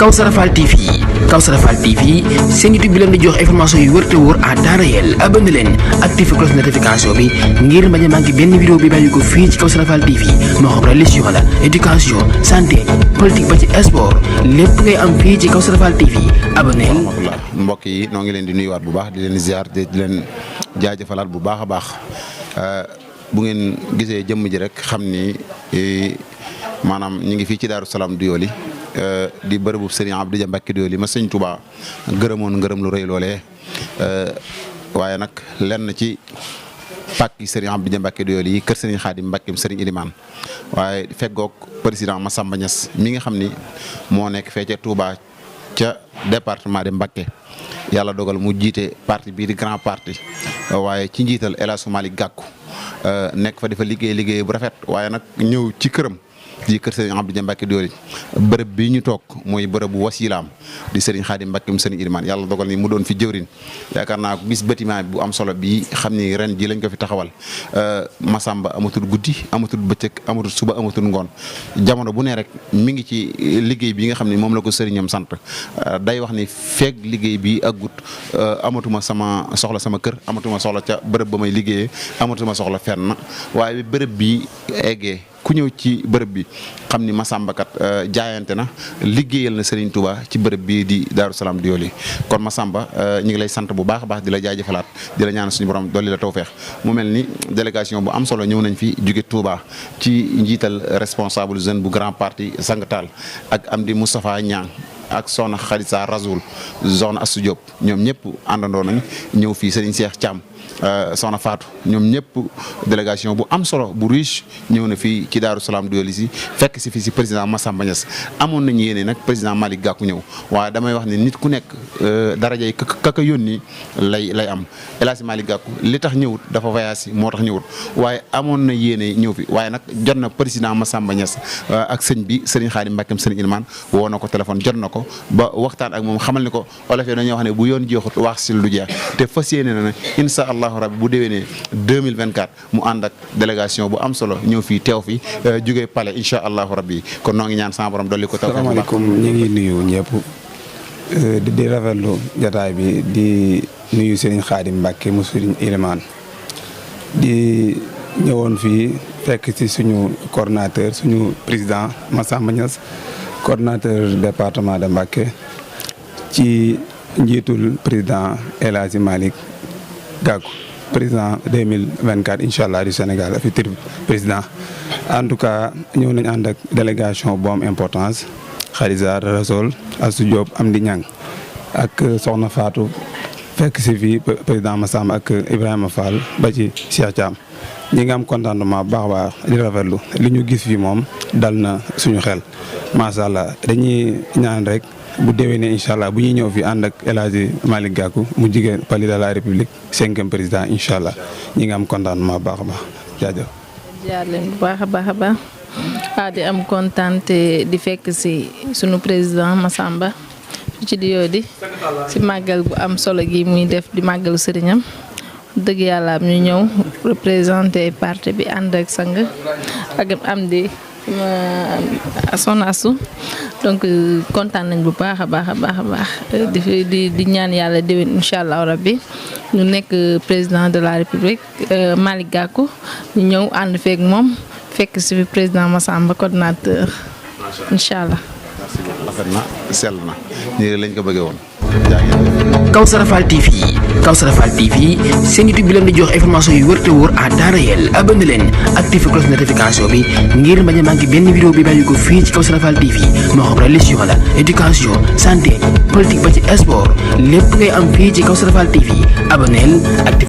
Kawsara Fall TV seen YouTube bi leen di jox information yu wër te wóor à temps réel. abonné leen activé cloche notification bi ngir bañ a manqué benn vidéo bi bàyyi ko fii ci Kawsara Fall TV moo xam religion la éducation santé politique ba ci sport lépp ngay am fii ci Kawsara Fall TV abonné. rahmatullah mbokk yi noo ngi leen di nuyuwaat bu baax di leen ziar di leen jaajëfalaat bu baax a baax bu ngeen gisee jëmm ji rek xam ni maanaam ñu ngi fii ci Daaru Salaam Doyoly di bërëbu Serigne Abdou Dia Mbacké Doyoly ma sëñ Touba gërëmoon ngërëm lu rëy loolee waaye nag lenn ci pàkk yi Serigne Abdou Dia Mbacké Doyoly yi kër Serigne Khadim Mbacké Serigne Ilimane waaye feggoog président Massamba Niass mi nga xam ni moo nekk fee ca Touba ca département de Mbacké yàlla dogal mu jiite parti bii di grand parti waaye ci njiital El Hadj Malick Gakou nekk fa dafa liggéey bu rafet waaye nag ñëw ci këram di kër Serigne Abdou Dia Mbacké Doyoly bërëb bi ñu toog mooy bërëbu wasilaam di Serigne Khadim Mbacké Serigne Ilimane yàlla dogal ni mu doon fi jëwrin yaakaar naa ko gis bâtiment bu am solo bi xam ni ren ji lañ ko fi taxawal Massamba amatul guddi amatul bëccëg amatul suba amatul ngoon jamono bu ne rek mi ngi ci liggéey bi nga xam ni moom la ko sëriñam sant day wax ni feeg liggéey bi aggut amatuma sama soxla sama kër amatuma soxla ca bërëb ba may liggéeyee amatuma soxla fenn waaye bërëb bi eggee ku ñëw ci bërëb bi xam ni Massamba kat jaayante na liggéeyal na Serigne Touba ci bërëb bii di Daaru Salaam Doyoly kon Massamba ñu ngi lay sant bu baax a baax di la jaajëfalaat di la ñaan suñu borom dolli la tawfeex mu mel ni délégation bu am solo ñëw nañ fi jóge Touba ci njiital responsable jeune bu grand parti Sangatal ak Amdi Moustapha Niang ak soxna Khadija Rasoul soxna Assou Diop ñoom ñëpp àndandoo nañ ñëw fii Serigne Cheikh Thiam soxna Fatou ñoom ñëpp délégation bu am solo bu riche ñëw na fii ci Daaru Salaam Doyoly si fekk si fii si président Massamba Niass amoon nañu yéene nag président Malick Gakou ñëw waaye damay wax ne nit ku nekk darajay kaka yónni lay am El Hadj Malick Gakou li tax ñëwut dafa voyage moo tax ñëwut waaye amoon na yéene ñëw fi waaye nag jot na président Massamba Niass ak sëñ bi Serigne Khadim Mbacké Serigne Ilimane woo na ko téléphone jot na ko ba waxtaan ak moom xamal ni ko olof yi dañoo wax ne bu yoon jeexut wax si lu jeex te fas yéene na ne incha allahu rabbi bu déwénee 2024 mu ànd ak délégation bu am solo ñëw fii teew fi jógee palais incha allahu rabbi kon noo ngi ñaan sama borom dolli ko taw. asalaamaaleykum ñu ngi nuyu ñëpp di rafetlu jotaay bi di nuyu Serigne Khadim Mbacké mu Serigne Ilimane di ñëwoon fii fekk ci suñu coordonnateur suñu président Massamba Niass coordonnateur département de Mbacké ci njiitul président El Hadj Malick Gakou président 2024 incha allah du Sénégal futur président en tout cas ñëw nañ ànd ak délégation bu am importance Khadija Rasoul Assou Diop Amdi Niang ak soxna Fatou fekk si fii président Massamba ak Ibrahima Fall ba ci Cheikh Thiam ñi nga am contentement baax a baax di rafetlu li ñu gis fii moom dal na suñu xel macha allah dañuy ñaan rek bu déwénee incha allah bu ñuy ñëw fi ànd ak El Hadj Malick Gakou mu jigéen palais de la République 5e président incha allah ñi nga am contentement baax a baax jaajëf. jaar leen bu baax a baax di am kontaante di fekk si sunu président Massamba ci Doyoly si màggal bu am solo gi muy def di màggalu sëriñam dëgg yàlla ñu ñëw représenté parti bi ànd ak sang ak am di soxna Assou donc kontaan nañ bu baax a baax di ñaan yàlla déwén incha allah rabbi ñu nekk président de la république Malick Gakou ñu ñëw ànd feek moom fekk si fi président Massamba coordinateur incha allah. rafet na sell na nii lañ ko bëggee woon. Kawsara Fall TV seen YouTube bi leen di jox information yu wër te wóor à temps réel abonné leen activé cloche notification bi ngir bañ a manqué benn vidéo bi bàyyi ko fii ci Kawsara Fall TV moo xam religion la éducation santé politique ba ci sport lépp ngay am fii ci Kawsara Fall TV abonné